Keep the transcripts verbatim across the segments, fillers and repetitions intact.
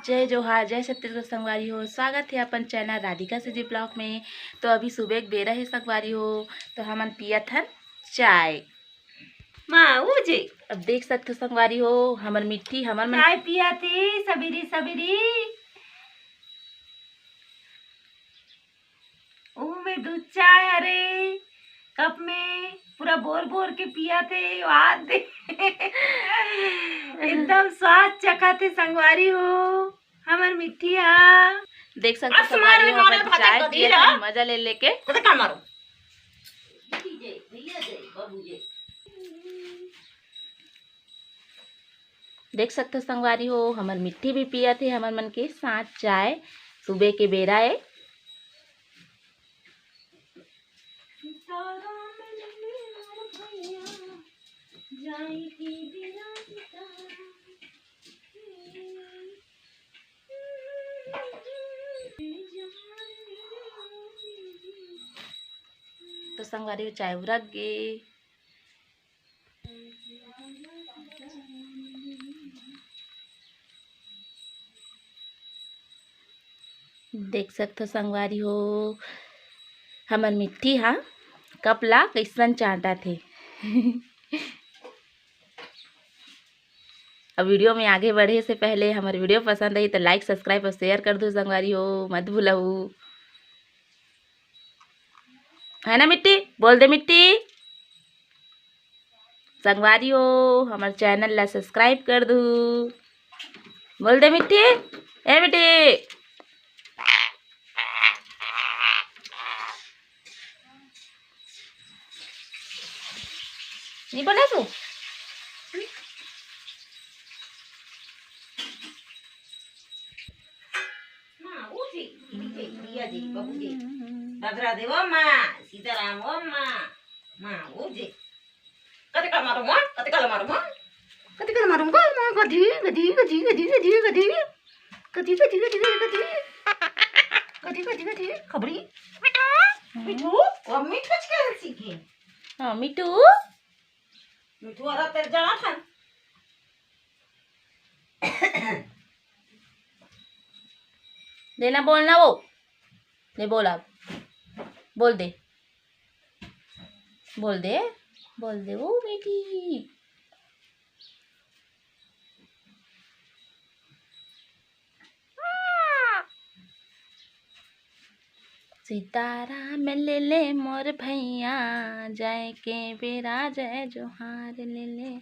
जय जोहार, जय छत्तीसगढ़ संगवारी हो, स्वागत हे अपन चैनल राधिका सीजी ब्लॉग में। तो अभी सुबह के बेरा हे संगवारी हो, तो हमन पियत हन चाय। माँ, ओ जे। अब देख सकथो संगवारी हो, हमर मिट्ठी, हमर मन चाय पियत हे सबेरे सबेरे। ओहू में दूध चाय हरे कप में, पूरा बोर बोर के पियत हे, वाह दे। एकदम स्वाद चखत हे संगवारी हो, हमर मिट्ठी हा। देख सकथो अस संगवारी मारे हो, मारे अपन भाते चाय कदी पियत ला। हे, मजा ले लेके। कते का मारो? देख सकथो संगवारी हो, हमर मिट्ठी भी पियत हे हमर मन के साथ चाय। सुबह के बेरा ए। तो संगवारी हो, चाय उरक गे। देख सकथो संगवारी हो, हमर मिट्ठी हा कप ला कइसन चाटत हे। अब वीडियो में आगे बढ़े से पहले हमर वीडियो पसंद आई तो like, subscribe और share कर दू संगवारी हो, मत भूलहू। है ना मिट्ठी? बोल दे मिट्ठी। संगवारी हो, हमर चैनल ला subscribe कर दू। बोल दे मिट्ठी, ए मिट्ठी। नहीं बोला तू? माँ, ओ जी, जी, जी, भैया जी, बाबू जी। राधे राधे, ओ माँ, सीताराम, ओ माँ। माँ, ओ जी। कते का मारो माँ? कते का मारो माँ? कते का मारो माँ? माँ, गधी, गधी, गधी। गधी, गधी, गधी, गधी। गधी, गधी, गधी। खबड़ी। मिठू, वो मिठू कइसे सीखे? हाँ, मिठू। मिठू, अरे तेरे जाना था। देना, बोलना वो। दे, बोल अब। बोल दे। बोल दे। बोल दे, ओ बेटी। सीताराम ले ले मोर भैया, जाए के बेरा जय जोहार ले ले।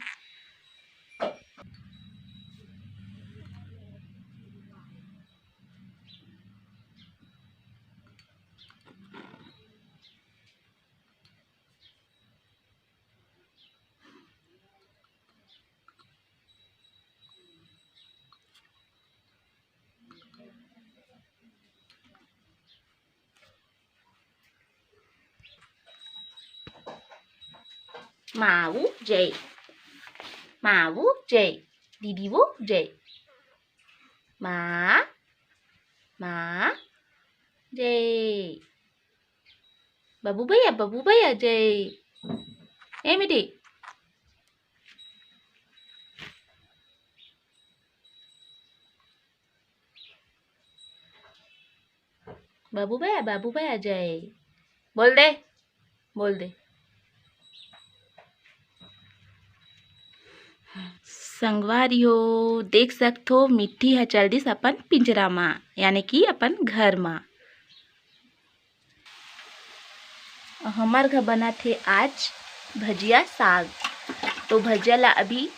माऊ जय, माऊ जय, दीदी वो जय, माँ, माँ जय, बाबू भैया, बाबू भैया जय। ए मिटी। बाबू भैया, बाबू भैया जय। बोल दे, बोल दे। संगवारी हो, देख सकथो, मिट्ठी ह चल दिस अपन पिंजरा मा, यानी कि अपन घर मा। हमर घर बनत हे आज भजिया साग। तो भजिया ला अभी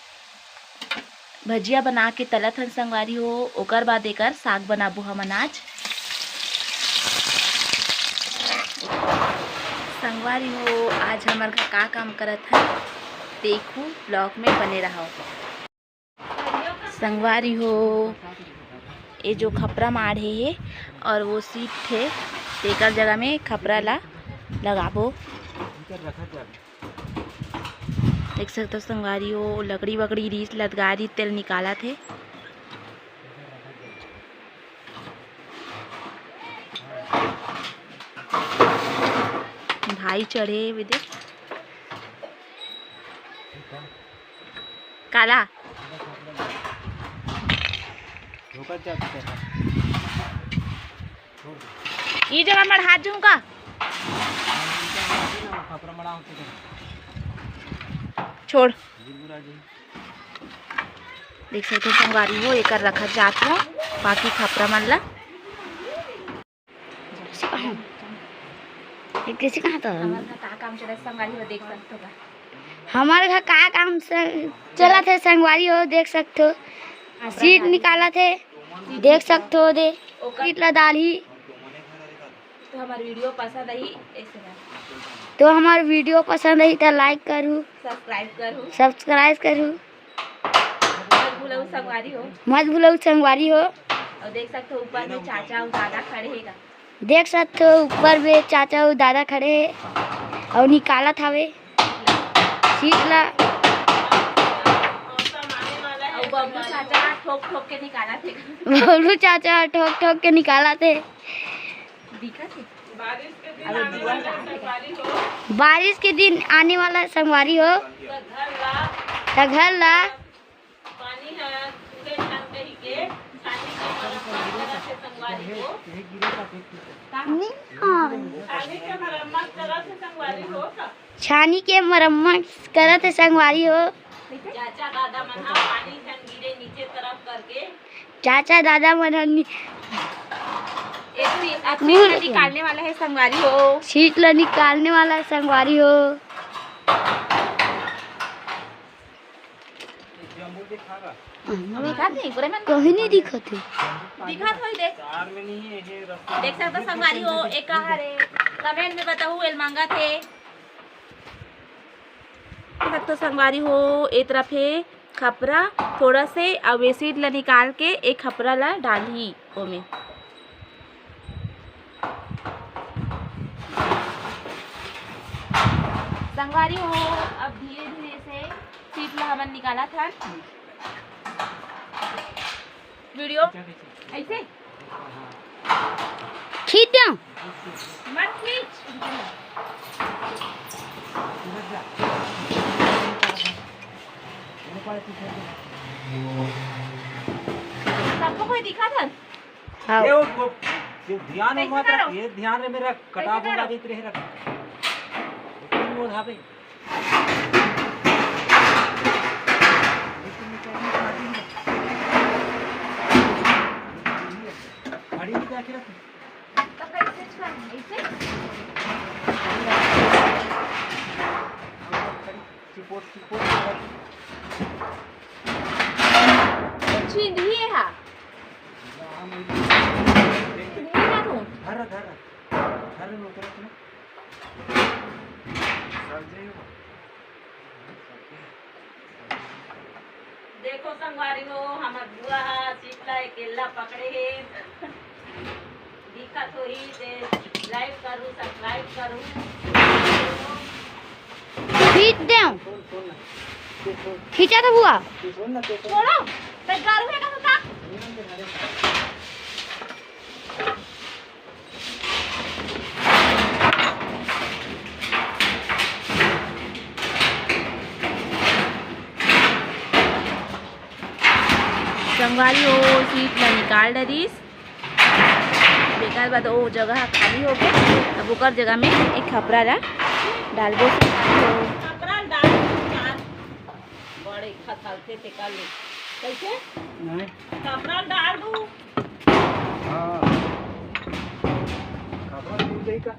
भजिया बना के तलत हन संगवारी हो, ओकर बाद एकर साग बनाबो हमन आज। संगवारी हो, आज हमर घर का काम करत हन, देखू, vlog में बने रहव। संगवारी हो, ये जो खपरा माढ़े हे और वो सीट हे, तेकर जगह में खपरा ला लगाबो। देख सकथो संगवारी हो, लकड़ी वकड़ी रीस लदगारी तेल निकालत हे। भाई चढ़े हे दे। काला? ई जगह मढ़ा जहूँ का? छोड़। देख सकते हो संगवारी हो, एकर रखत जात हो बाकी खपरा मन ला। ये कैसे कहा था? हमर घर का काम चलत संगवारी हो, देख सकत हो का? हमर घर का काम से चलत हे संगवारी हो, देख सकत हो। सीट निकालत हे, देख सकत हो दे। सीट ला डालही। तो हमार वीडियो पसंद आई ऐसे ना। तो हमार वीडियो पसंद आई तो लाइक करू, सब्सक्राइब करू। सब्सक्राइब करू। मत भूलऊ संगवारी हो। मत भूलऊ संगवारी हो। और देख सकते हो ऊपर में चाचा और दादा खड़े हे का। देख सकते हो ऊपर में चाचा और दादा खड़े हे और निकालत हवे सीट ला। और बबलू चाचा ठोक ठोक के निकालत हे। बबलू चाचा ठोक ठोक के निकालत हे। दिखत हे? अरे दुआ जान हे। बारिश के दिन आने वाला है संगवारी हो। त घर ला छानी के मरम्मत करत हे संगवारी हो। चाचा दादा मन ह पानी झन गिरे नीचे तरफ करके। चाचा दादा मन ह नि- एक सी-, अब सीट ला निकालने वाला है संगवारी हो। सीट ला निकालने वाला है संगवारी हो। दिखत नहीं, पूरे मन कहीं नहीं दिखत हे। दिखत होई देख। देख सकते हो संगवारी हो, एक कहा रे, कमेंट में बताऊ एल मांगा थे। देख सकते हो संगवारी हो, ए तरफ हे खपरा थोड़ा से, अब ये सीट ला निकाल के एक खपरा ला डालही ओमे। संगवारी हो, अब धीरे धीरे से सीट ला हमन निकालत हन। वीडियो ऐसे खींच दे। मत खींच। सबको कोई दिखा था? हाँ। ये वो, वो, ये ध्यान में मत रख, ये ध्यान में मेरा कटा दूंगा, देख रहे रख। वो धावे। धर, धर, धर, उतरत ना। देखो संगवारी हो, हमर बुआ ह सीट ला अकेला पकड़े हे। दिखत होही ते like करू, subscribe करू। खींच दे। खींचा तो बुआ। छोड़ो, ते गारू है का? संगवारी हो, सीट ला निकाल डरिस। बेकार बात, ओ जगह खाली हो गए। अब ओकर जगह में एक खपरा ला डालबो। संगवारी हो। खपरा डाल, डाल। बड़े खथलथे ते कर ले। कैसे? नहीं। खपरा डाल दू। हाँ। खपरा टूट जाई का?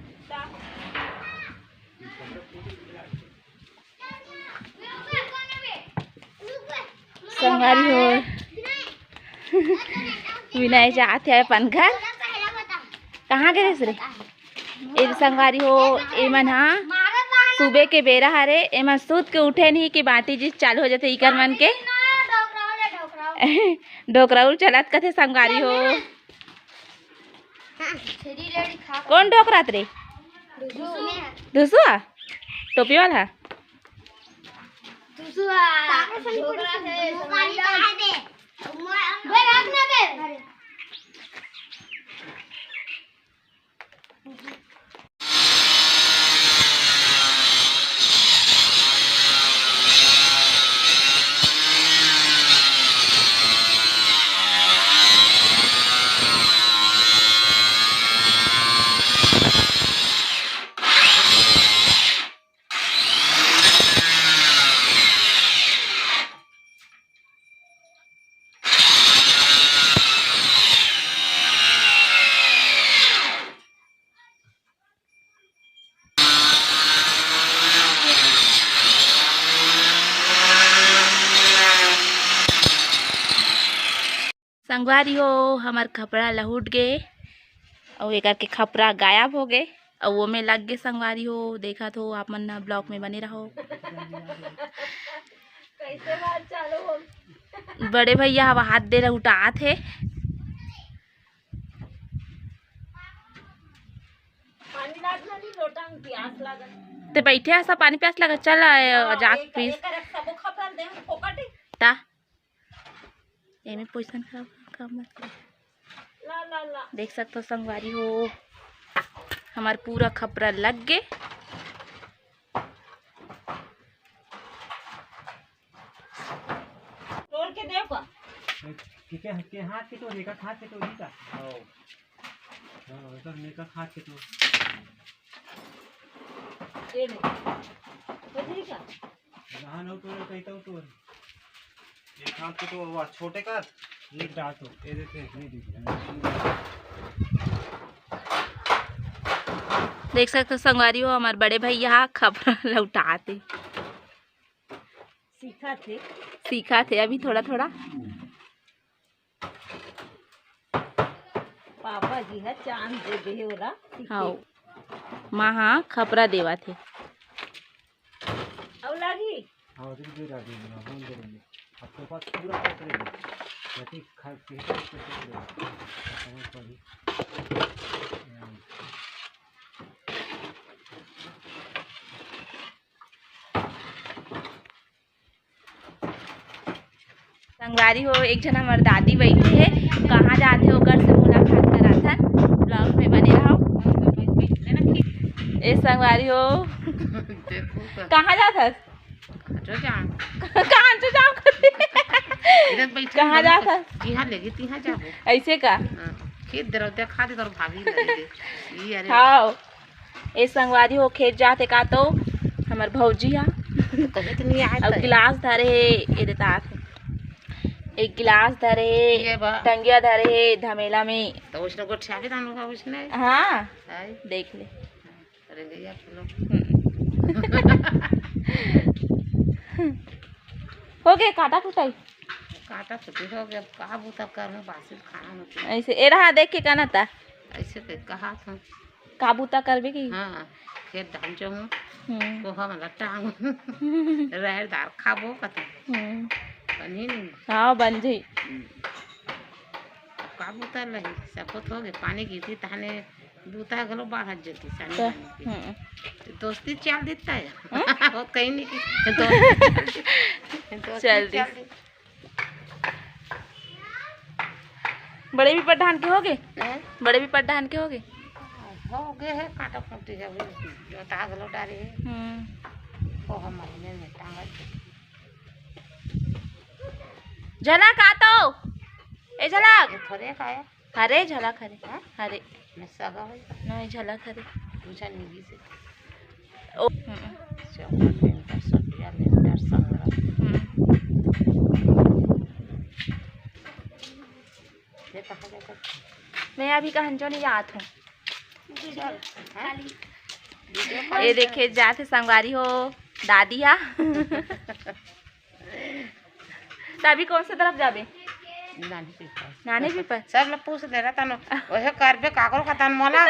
संगवारी हो, विनय जात हे अपन घर। कहाँ गे रहिस रे? ए संगवारी हो, एमन हा सुबह के बेरा हरे, एमन सुत के उठे नहीं कि बाटी जी चालू हो जाथे इकर मन के। डोकराउल चलत कथे संगवारी हो। कौन डोकरात रे? धुसुआ? टोपी वाला? संगवारी हो, हमर खपरा लहुट गे, अउ एकर के खपरा गायब हो गे, अउ ओमे लग गे संगवारी हो। देखत हो आप मन ना, vlog में बने रहो। कैसे बात चालू हो? बड़े भैया हवा हाथ दे लहुटात हे। पानी लात ना नी, लोटा में प्यास लागत। ते बैठे हस, पानी प्यास लागत। चल, आ, हाँ, जाके एक, पीस। एक, एक सबो खपरा दे, फोकट ही। ता एमे पोजीशन खराब, खराब मत कर। ला, ला, ला। देख सकथो संगवारी हो, हमर पूरा खपरा लग गे। तोड़ के देव का? के, के, के हाथ के तोड़, एकर हाथ के तोड़, ई का? हाँ। हाँ, एकर, एकर हाथ के तोड़। ये ले। तो ठीक है। जहाँ न हो तोड़, कहीं तो तोड़। एक हाथ के तो वो छोटे कर। ये डाल तो। ये देख, ये देख। देख सकथो संगवारी हो, हमर बड़े भैया ह खपरा लहुटात हे। सीखत हे। सीखत हे अभी थोड़ा थोड़ा। पापा जी ह चांस दे दे हे ओला सीखे। हाँ, माँ ह खपरा देवत हे। अउ लागी? हाँ, अभी दे डाल दीजिए ना, हम दे देंगे। आपके पास पूरा पैक रहेगा। जैसे खा, के, के, के, के, समझ पा ली। संगवारी हो, एक झन हमर दादी बइठे हे, कहाँ जाथे ओकर से मुलाकात कराथन। Vlog में बने रहो। ए संगवारी हो, देखो तो। कहाँ जात हस? जो जान। कहाँ जो जाओ करती? इधर बैठे कहाँ हम जात हस? जिहाँ लेगी, तिहाँ जाबो। ऐसे का? हाँ, खेत दरौदा खा दे तोर भाभी लगे दे। ई अरे। हाँ। ए संगवारी हो, खेत जात हे का तो हमर भौजी हा। कहे तो नहीं आए अब तो। गिलास धरे हे, ये देता आत हे। एक गिलास धरे हे, ये बा। टंगिया धरे हे, धमेला में। तो उसने गोठिया भी दान होगा उसने। हाँ। हाय। देख ले। अरे गैया, चलो। हम्म। हो गए काटा कुटाई? काटा कुटी हो गया, अब का बूता करना, बासी खाना होता है। ऐसे ए रहा देख के कहना था। ऐसे कह-, कहा था। का बूता करबे की? हाँ, खेत धान चोहूँ, हम्म। कोहा वाला टांग, रहर दार खाबो कथा। हम्म। बनी नहीं। हाँ, बन जाई। हम्म। अब का बूता लही, सब कुछ हो गए, पानी गिरती तहने बूता घलो बाढ़त जती, सानी त, बानी के। हम्म। तो दोस्ती चल देता है। हम्म? वो कहीं नहीं कि दोस्ती चल दी। दोस्ती चल चल दी। दी। बड़े भी पट्टा धान के हो गए? हैं? बड़े भी पट्टा धान के हो गए? हो गए है, काटा फूटी है, अभी जोता घलो डारे है। हम्म। वो हम महीने में टांगत। झलक आ तो। ए झलक। ये थोड़े का है। हरे झलक हरे। हाँ? हरे। मैं सगा होई। नहीं, झलक हरे। पूछा निगी से। ओ, हम्म। चौका लेंटर, सटिया लेंटर, संगरा। हम्म। ये कहाँ जाता? मैं अभी कहन जो नहीं जात हूँ। चल, हाँ? ये देखे जात हे संगवारी हो, दादी हा। त अभी कौन से तरफ जाबे? नानी पीपर। नानी पीपर? सब लोग पूछ दे रहा तनो, ओहे करबे काकरो का तन मोला,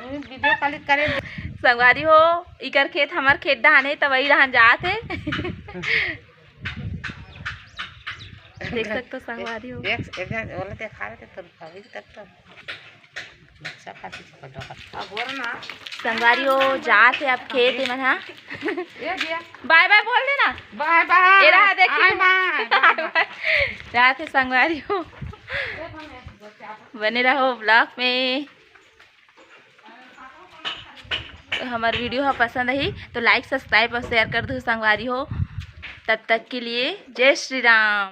video call करे। संगवारी हो, इकर खेत हमर खेत डहान हे, त वही डहान जात हे। देख सकते हो संगवारी हो। देख, इधर ओला देखा रहे थे, तो अभी तक तो। संगवारी हो, जात हे अब खेत एमन हा। Bye bye बोल देना। Bye bye। ए रहा, देखी। Bye bye। जात हे संगवारी हो। बने रहो vlog में। तो हमर video हा पसंद आही तो like, subscribe और share कर दो संगवारी हो। तब तक के लिए जय श्री राम।